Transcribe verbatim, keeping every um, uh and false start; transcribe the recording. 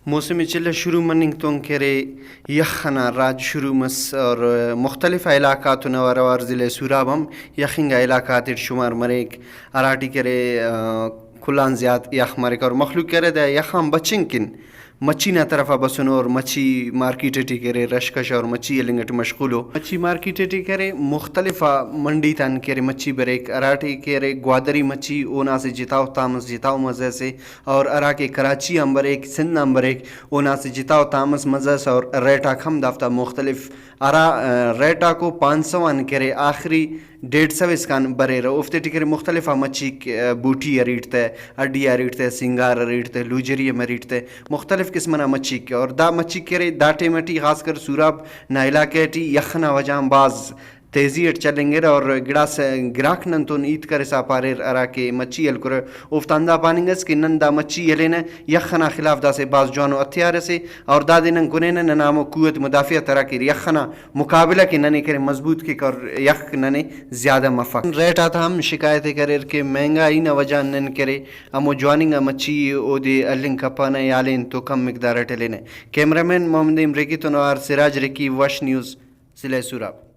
موسم چلہ شروع مننگ تون کہ ارے، یخ ئنا راج شروع مس اور مختلف علاقہ غاتون اوار اوار ضلع سوراب ہم یخ انگا علاقہ غاتیٹ شمار مریک، ہراٹی کہ ارے، آ، کل آن زیات یخ مریک اور مخلوق کہ ارے دا یخ آن بچنگ کن مچھی نا طرفا بسنو اور مچھی مارکیٹ ٹی کہ ارے رش کش اور مچھی ہلنگ ٹی مشغول ءُ۔ مچھی مارکیٹ ٹی کہ ارے مختلف آ منڈی تان کہ ارے مچھی بریک، ہراٹی کہ ارے گوادری مچھی اونا اسہ جتاؤ تام ئس، جتاؤ مزہ سے، اور ہرا کہ کراچی آن بریک، سندھ آن بریک، اونا اسہ جتاؤ تام ئس، مزہ ئس اور ریٹ آک ہم دافتا مختلف۔ ہرا، آ، ریٹ آکو پانچ سو آن کہ ارے آخری ڈیڑھ سو اسکان بریرہ۔ اوفتے ٹی کہ ارے مختلف آ مچھیک، آ، بوٹی اریٹ تہ، ہڈی اریٹ تہ، سنگار اریٹ تہ، لوجری ہم اریٹ تہ، مختلف قسم ئنا مچھیک۔ اور دا مچھیک کہ ارے دا ٹائم ٹی خاص کر سوراب نا علاقہ ٹی یخ ئنا وجہ غان بھاز تیزی اٹ چلینگرہ اور گڑاس گراک نن تون ہیت کرسا پاریر، ہرا کہ مچھی ہلکرہ، اوفتا ہندا پاننگ ئس کہ نن دا مچھی ہلینہ، یخ ئنا خلاف داسہ بھاز جوانو ہتھیار ئسے اور دادے نن کنینہ، ننا ہمو قوت مدافعت ہرا کہ یخ ئنا مقابلہ کہ ننے کرے مضبوط کیک اور یخ ننے زیادہ مفک۔ ریٹ آتا ہم شکایت ءِ کریر کہ مہنگائی نا وجہ غان نن کرے ہمو جوان انگا مچھی ءِ اودے ہلنگ کپانہ یا ہلین تو کم مقدار اٹ ہلینہ۔ کیمرہ مین محمد نعیم ریکی تون اوار سراج ریکی، وش نیوز، ضلع سوراب۔